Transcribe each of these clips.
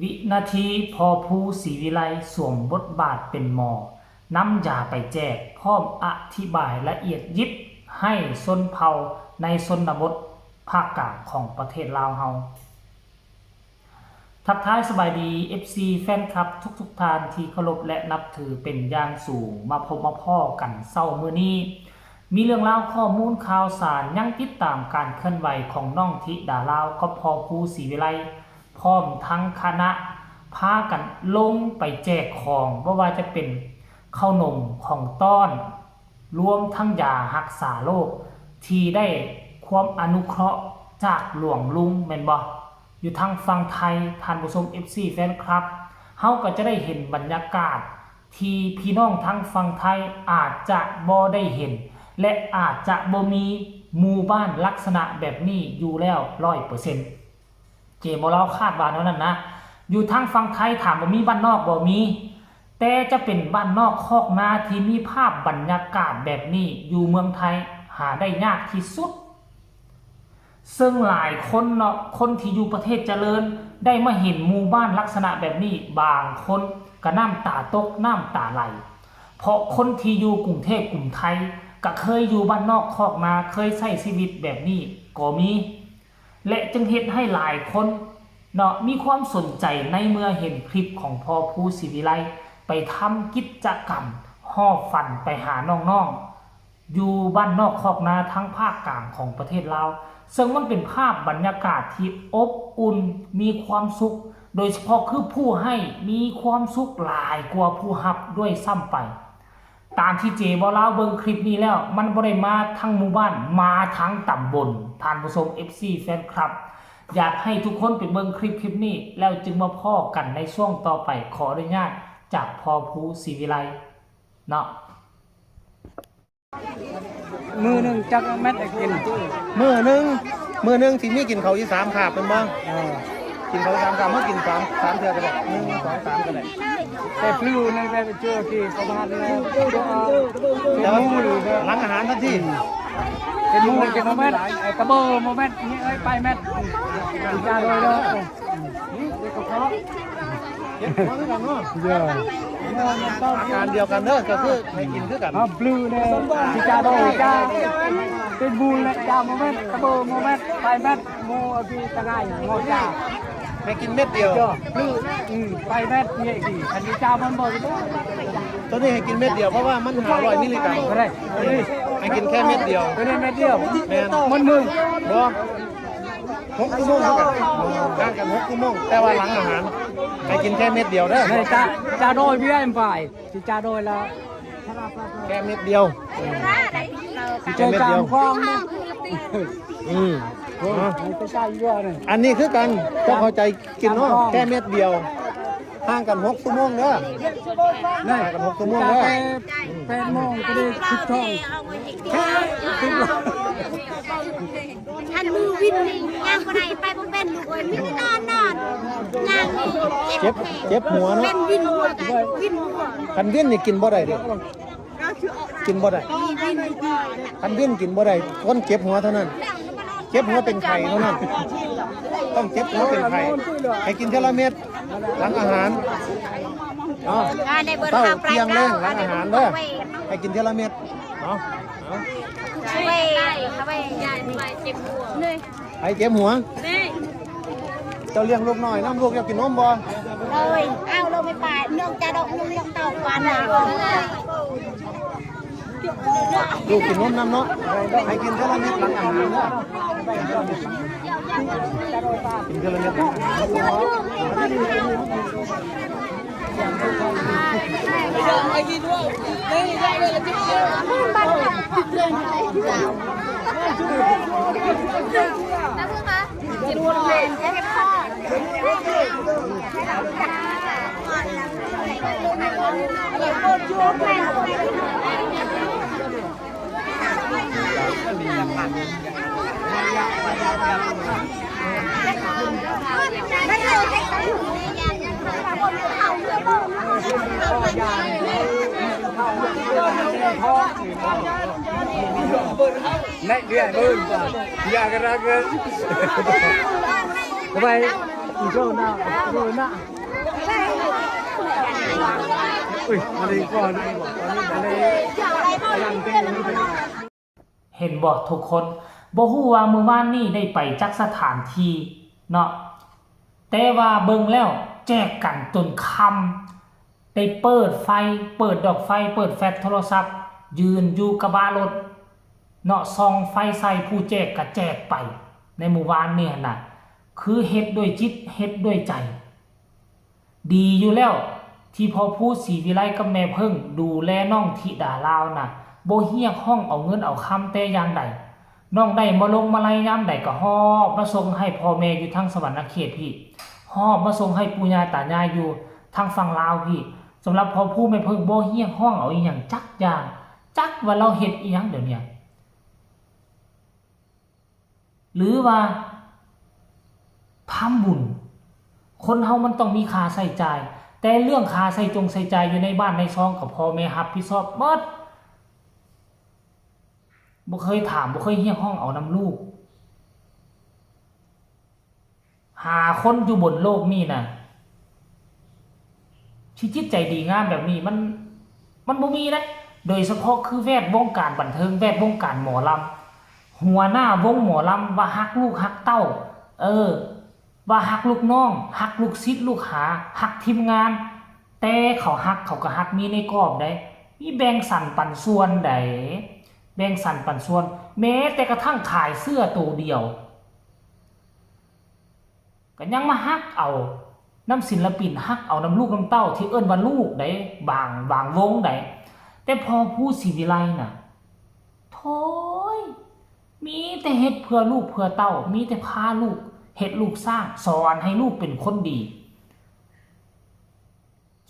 ວິນາທີພໍ່ພູ ສີວິໄລ ສວມບົດບາດເປັນໝໍ ນຳຢາໄປແຈກ ພ້ອມອະທິບາຍລະອຽດຢິບໃຫ້ຊົນເຜົ່າໃນຊົນນະບົດພາກກາງຂອງປະເທດລາວເຮົາ. ທັກທາຍສະບາຍດີ ເອັຟຊີ ແຟນຄລັບທຸກໆທ່ານທີ່ເຄົາລົບ ແລະ ນັບຖືເປັນຢ່າງສູງ. ມາພົບມາພໍ້ກັນເຊົ້າມື້ນີ້ ມີເລື່ອງລາວ ຂໍ້ມູນຂ່າວສານ ຍັງຕິດຕາມການເຄື່ອນໄຫວຂອງນ້ອງທິດາລາວກັບພໍ່ພູ ສີວິໄລ ພ້ອມທັງຄະນະ ພາກັນລົງໄປແຈກຂອງ ບໍ່ວ່າຈະເປັນເຂົ້າໜົມ ຂອງຕ້ອນ ລວມທັງຢາຮັກສາໂລກ ທີ່ໄດ້ຄວາມອະນຸເຄາະຈາກຫຼວງລຸງ ແມ່ນບໍ່? ຢູ່ທາງຝັ່ງໄທ ທ່ານຜູ້ຊົມ ເອັຟຊີ ແຟນຄລັບ ເຮົາກໍຈະໄດ້ເຫັນບັນຍາກາດທີ່ພີ່ນ້ອງທາງຝັ່ງໄທອາດຈະບໍ່ໄດ້ເຫັນ ແລະ ອາດຈະບໍ່ມີໝູ່ບ້ານລັກສະນະແບບນີ້ຢູ່ແລ້ວຮ້ອຍເປີເຊັນ. ເຈບໍ່ລາວຄາດວ່າແນວນັ້ນນະ. ຢູ່ທາງຝັ່ງໄທຖາມວ່າມີບ້ານນອກບໍ່? ມີ, ແຕ່ຈະເປັນບ້ານນອກຄອກນາທີ່ມີພາບບັນຍາກາດແບບນີ້ຢູ່ເມືອງໄທຫາໄດ້ຍາກທີ່ສຸດ. ເຊິ່ງຫຼາຍຄົນເນາະ, ຄົນທີ່ຢູ່ປະເທດຈະເລີນໄດ້ມາເຫັນໝູ່ບ້ານລັກສະນະແບບນີ້, ບາງຄົນກໍນ້ຳຕາຕົກ, ນ້ຳຕາໄຫຼ, ເພາະຄົນທີ່ຢູ່ກຸງເທບກຸງໄທກໍເຄີຍຢູ່ບ້ານນອກຄອກນາ, ເຄີຍໃຊ້ຊີວິດແບບນີ້ກໍມີ. ແລະ ຈຶ່ງເຮັດໃຫ້ຫຼາຍຄົນເນາະ ມີຄວາມສົນໃຈໃນເມື່ອເຫັນຄລິບຂອງພໍ່ພູ ສີວິໄລ ໄປທຳກິດຈະກຳຫອບຝັນໄປຫານ້ອງໆ ຢູ່ບ້ານນອກຄອກນາທາງພາກກາງຂອງປະເທດລາວ, ເຊິ່ງມັນເປັນພາບບັນຍາກາດທີ່ອົບອຸ່ນ, ມີຄວາມສຸກ, ໂດຍສະເພາະຄືຜູ້ໃຫ້ມີຄວາມສຸກຫຼາຍກວ່າຜູ້ຮັບດ້ວຍຊ້ຳໄປ. ຕາມທີ່ເຈເວົ້າລາວເບິ່ງຄລິບນີ້ແລ້ວ, ມັນບໍ່ໄດ້ມາທັງໝູ່ບ້ານ, ມາທັງຕຳບົນ. ທ່ານຜູ້ຊົມ ເອັຟຊີ ແຟນຄລັບ, ຢາກໃຫ້ທຸກຄົນໄປເບິ່ງຄລິບ, ຄລິບນີ້ ແລ້ວຈຶ່ງມາພໍ້ກັນໃນຊ່ວງຕໍ່ໄປ. ຂໍອະນຸຍາດຈາກພໍ່ພູ ສີວິໄລ ເນາະ. ມື້ໜຶ່ງຈັກແມັດໃຫ້ກິນ? ມື້ໜຶ່ງ, ມື້ໜຶ່ງຊິມີກິນເຂົ້າຢູ່ສາມຄາບແມ່ນບໍ່? ເອີ ກິນເຂົ້າສາມຄາບ, ມາກິນສາມ, ສາມເທື່ອກໍໄດ້, ໜຶ່ງ ສອງ ສາມກໍໄດ້. ແຕ່ຟລູໃນແບບເຈີທີ່ປະມານແລ້ວ ແຕ່ວ່າຫຼັງອາຫານທັນທີ. ເປັນໝູ່ກິນບໍ່ແມັດ, ຕະເບີບໍ່ແມັດ, ນີ້ເອີຍ ໄປແມັດ, ຈາໂດຍເດີ. ເຈັບຫົວຄືກັນເນາະ. ເອີ ອາການດຽວກັນເດີ, ກໍຄືໃຫ້ກິນຄືກັນ. ເອົາບລືແດ່, ຊິຈາໂດຍຈາ, ເປັນບູນແຫຼະ, ຈາບໍ່ແມ່ນ, ຕະເບີບໍ່ແມ່ນ, ໄປແມ່ນ, ໝູ່ອາກີຕະໄງ ງໍຈາ. ໃຫ້ກິນເມັດດຽວ. ບລື, ອືມ, ໄປແມ່ນ, ເຍອີ, ຄັນຊິຈາມັນບໍ່ໄດ້. ໂຕນີ້ໃຫ້ກິນເມັດດຽວ, ເພາະວ່າມັນຫ້າຮ້ອຍມິລລິກຣັມ. ບໍ່ໄດ້, ໂຕນີ້ໃຫ້ກິນແຄ່ເມັດດຽວ. ໂຕນີ້ເມັດດຽວ. ແມ່ນ. ມັນມຶງ. ບໍ່. ຫົກຊົ່ວໂມງຄືກັນ, ຫ່າງກັນຫົກຊົ່ວໂມງ, ແຕ່ວ່າຫຼັງອາຫານ ໃຫ້ກິນແຄ່ເມັດດຽວເດີ. ຈາ, ຈາໂດຍເບຍມປາຍ, ຊິຈາໂດຍລະ ແຄ່ເມັດດຽວ, ຊິຈາເມັດດຽວ. ອືມ, ອັນນີ້ຄືກັນ, ເຈົ້າເຂົ້າໃຈກິນເນາະ, ແຄ່ເມັດດຽວ, ຫ່າງກັນຫົກຊົ່ວໂມງເດີ, ຫ່າງກັນຫົກຊົ່ວໂມງເດີ. ແປດໂມງກໍໄດ້ສິບສອງ. ຄັນມືວິນນີ້ຍ່າງບໍ່ໄດ້ ໄປບໍ່ເປັນລູກເອີຍ, ມີແຕ່ນອນ, ນອນຍ່າງນີ້ເຈັບ, ເຈັບຫົວເນາະ, ເປັນວິນຫົວ, ວິນຫົວ. ຄັນວິນນີ້ກິນບໍ່ໄດ້ເດ້, ກິນບໍ່ໄດ້. ຄັນວິນກິນບໍ່ໄດ້, ຄົນເຈັບຫົວເທົ່ານັ້ນ, ເຈັບຫົວເປັນໄຂ້ເທົ່ານັ້ນ, ຕ້ອງເຈັບຫົວເປັນໄຂ້. ໃຫ້ກິນເທື່ອລະເມັດຫຼັງອາຫານເນາະ, ເຊົ້າ, ທ່ຽງ, ແລງ, ຫຼັງອາຫານເດີ, ໃຫ້ກິນເທື່ອລະເມັດ. ເອົາ, ເອົາ. ໄປເຈັບຫົວ. ເຈົ້າລ້ຽງລູກນ້ອຍນຳ, ລູກຢາກກິນນົມບໍ່? ໂດຍ, ເອົາລົງໄປປາຍ, ນົມຈະດອກ, ນົມດອກເຕົ້າກວ່ານະ. ລູກກິນນົມນຳເນາະ, ໃຫ້ກິນເທື່ອລະເມັດຫຼັງອາຫານເດີ, ກິນເທື່ອລະເມັດ. ເຫັນບໍ່ທຸກຄົນ? ບໍ່ຮູ້ວ່າມື້ວານນີ້ໄດ້ໄປຈັກສະຖານທີ່ເນາະ, ແຕ່ວ່າເບິ່ງແລ້ວແຈກກັນຈົນຄ່ຳ. ໄດ້ເປີດໄຟ ເປີດດອກໄຟ ເປີດແຟລດໂທລະສັບ ຢືນຢູ່ກະບະລົດເນາະ ສ່ອງໄຟໃສ່ຜູ້ແຈກກະແຈກໄປ ໃນມື້ວານນີ້ຫັ້ນນະ ຄືເຮັດດ້ວຍຈິດ ເຮັດດ້ວຍໃຈ. ດີຢູ່ແລ້ວທີ່ພໍ່ພູ ສີວິໄລ ກັບແມ່ເພິ່ງດູແລນ້ອງທິດາລາວນະ ບໍ່ຮຽກຮ້ອງເອົາເງິນເອົາຄຳແຕ່ຢ່າງໃດ. ນ້ອງໄດ້ມາລົງມາໄລຍາມໃດກໍຫອບມາສົ່ງໃຫ້ພໍ່ແມ່ຢູ່ທາງສະຫວັນນະເຂດພີ້ ຫອບມາສົ່ງໃຫ້ປູ່ຍ່າຕາຍາຍຢູ່ທາງຝັ່ງລາວພີ້. ສຳລັບພໍ່ພູແມ່ເພິ່ງບໍ່ຮຽກຮ້ອງເອົາອີ່ຫຍັງຈັກຢ່າງ, ຈັກວ່າລາວເຮັດອີ່ຫຍັງດຽວນີ້ ຫຼືວ່າທຳບຸນ. ຄົນເຮົາມັນຕ້ອງມີຄ່າໃຊ້ຈ່າຍ, ແຕ່ເລື່ອງຄ່າໃຊ້ຈົງໃຊ້ຈ່າຍຢູ່ໃນບ້ານໃນຊ່ອງກໍພໍ່ແມ່ຮັບຜິດຊອບໝົດ. ບໍ່ເຄີຍຖາມ ບໍ່ເຄີຍຮຽກຮ້ອງເອົານຳລູກ. ຫາຄົນຢູ່ບົນໂລກນີ້ນະ ທີ່ຈິດໃຈດີງາມແບບນີ້ ມັນ ມັນບໍ່ມີເດ້. ໂດຍສະເພາະຄືແວດວົງການບັນເທີງ ແວດວົງການໝໍລຳ ຫົວໜ້າວົງໝໍລຳວ່າຮັກລູກຮັກເຕົ້າ ເອີ ວ່າຮັກລູກນ້ອງ ຮັກລູກສິດລູກຫາ ຮັກທີມງານ ແຕ່ເຂົາຮັກ ເຂົາກໍຮັກມີໃນກອບໃດ໋ ມີແບ່ງສັນປັນສ່ວນໃດ໋ ແບ່ງສັນປັນສ່ວນ ແມ້ແຕ່ກະທັ່ງຂາຍເສື້ອໂຕດຽວ ກໍຍັງມາຮັກເອົານຳສິນລະປິນ ຮັກເອົານຳລູກນຳເຕົ້າ ທີ່ເອີ້ນວ່າລູກໃດ໋ ບາງ ບາງວົງໃດ໋ ແຕ່ພໍ່ພູ ສີວິໄລນະ ໂທ້ຍ ມີແຕ່ເຮັດເພື່ອລູກເພື່ອເຕົ້າ ມີແຕ່ພາລູກເຮັດລູກສ້າງ ສອນໃຫ້ລູກເປັນຄົນດີ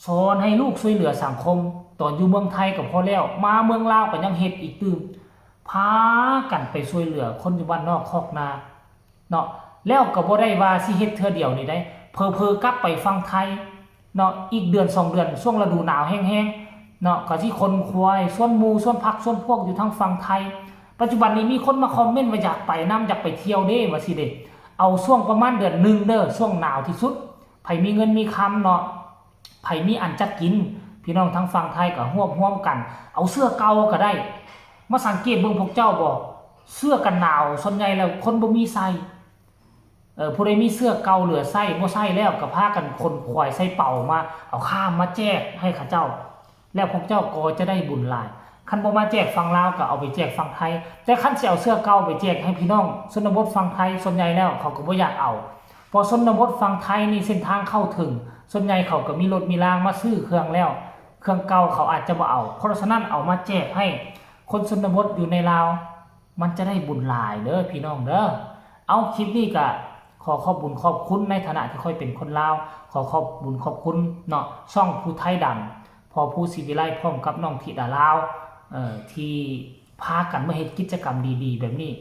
ສອນໃຫ້ລູກຊ່ວຍເຫຼືອສັງຄົມ. ຕອນຢູ່ເມືອງໄທກໍພໍແລ້ວ ມາເມືອງລາວກໍຍັງເຮັດອີກຕື່ມ ພາກັນໄປຊ່ວຍເຫຼືອຄົນຢູ່ບ້ານນອກຄອກນາເນາະ. ແລ້ວກໍບໍ່ໄດ້ວ່າຊິເຮັດເທື່ອດຽວນີ້ໃດ໋ ເຜີໆກັບໄປຝັ່ງໄທ ເນາະ ອີກເດືອນສອງເດືອນ ຊ່ວງລະດູໜາວແຮງໆ ເນາະ ກໍຊິຂົນຂວາຍຊວນໝູ່ຊວນພັກຊວນພວກຢູ່ທາງຝັ່ງໄທ. ປັດຈຸບັນນີ້ມີຄົນມາຄອມເມັນວ່າຢາກໄປນຳ ຢາກໄປທ່ຽວເດ້ ວ່າຊີ້ເດ້. ເອົາຊ່ວງປະມານເດືອນໜຶ່ງເດີ ຊ່ວງໜາວທີ່ສຸດ ໃຜມີເງິນມີຄຳເນາະ ໃຜມີອັນຈັກກິນ ພີ່ນ້ອງທາງຝັ່ງໄທກໍຮວບຮວມກັນ ເອົາເສື້ອເກົ່າກໍໄດ້. ມາສັງເກດເບິ່ງພວກເຈົ້າບໍ່ ເສື້ອກັນໜາວສ່ວນໃຫຍ່ແລ້ວຄົນບໍ່ມີໃສ່. ເອີ ຜູ້ໃດມີເສື້ອເກົ່າເຫຼືອໃຊ້ ບໍ່ໃຊ້ແລ້ວກໍພາກັນຂົນຂວາຍໃສ່ເປົາມາ ເອົາຂ້າມມາແຈກໃຫ້ເຂົາເຈົ້າ ແລ້ວພວກເຈົ້າກໍຈະໄດ້ບຸນຫຼາຍ. ຄັນບໍ່ມາແຈກຝັ່ງລາວກໍເອົາໄປແຈກຝັ່ງໄທ ແຕ່ຄັນຊິເອົາເສື້ອເກົ່າໄປແຈກໃຫ້ພີ່ນ້ອງຊົນນະບົດຝັ່ງໄທ ສ່ວນໃຫຍ່ແລ້ວເຂົາກໍບໍ່ຢາກເອົາ ເພາະຊົນນະບົດຝັ່ງໄທນີ້ເສັ້ນທາງເຂົ້າເຖິງ ສ່ວນໃຫຍ່ເຂົາກໍມີລົດມີລາງມາຊື້ເຄື່ອງແລ້ວ ເຄື່ອງເກົ່າເຂົາອາດຈະບໍ່ເອົາ. ເພາະສະນັ້ນເອົາມາແຈກໃຫ້ຄົນຊົນນະບົດຢູ່ໃນລາວ ມັນຈະໄດ້ບຸນຫຼາຍເດີພີ່ນ້ອງເດີ. ເອົາ ຄລິບນີ້ກະຂໍຂອບບຸນຂອບຄຸນໃນຖານະທີ່ຂ້ອຍເປັນຄົນລາວ ຂໍຂອບບຸນຂອບຄຸນເນາະ ຊ່ອງຜູ້ໄທດຳ ພໍ່ພູສີວິໄລ ພ້ອມກັບນ້ອງທິດາລາວ ເອີ ທີ່ພາກັນມາເຮັດກິດຈະກຳດີໆແບບນີ້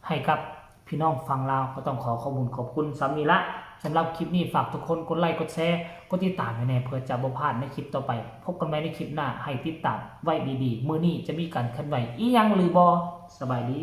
ໃຫ້ກັບພີ່ນ້ອງຝັ່ງລາວ. ກໍຕ້ອງຂໍຂອບບຸນຂອບຄຸນສ່ຳນີ້ລະ. ສຳລັບຄລິບນີ້ຝາກທຸກຄົນກົດໄລກົດແຊ ກົດຕິດຕາມໃຫ້ແດ່ ເພື່ອຈະບໍ່ພາດໃນຄລິບຕໍ່ໄປ. ພົບກັນໃໝ່ໃນຄລິບໜ້າ ໃຫ້ຕິດຕາມໄວ້ດີໆ. ມື້ນີ້ຈະມີການເຄື່ອນໄຫວອີ່ຫຍັງຫຼືບໍ່? ສະບາຍດີ.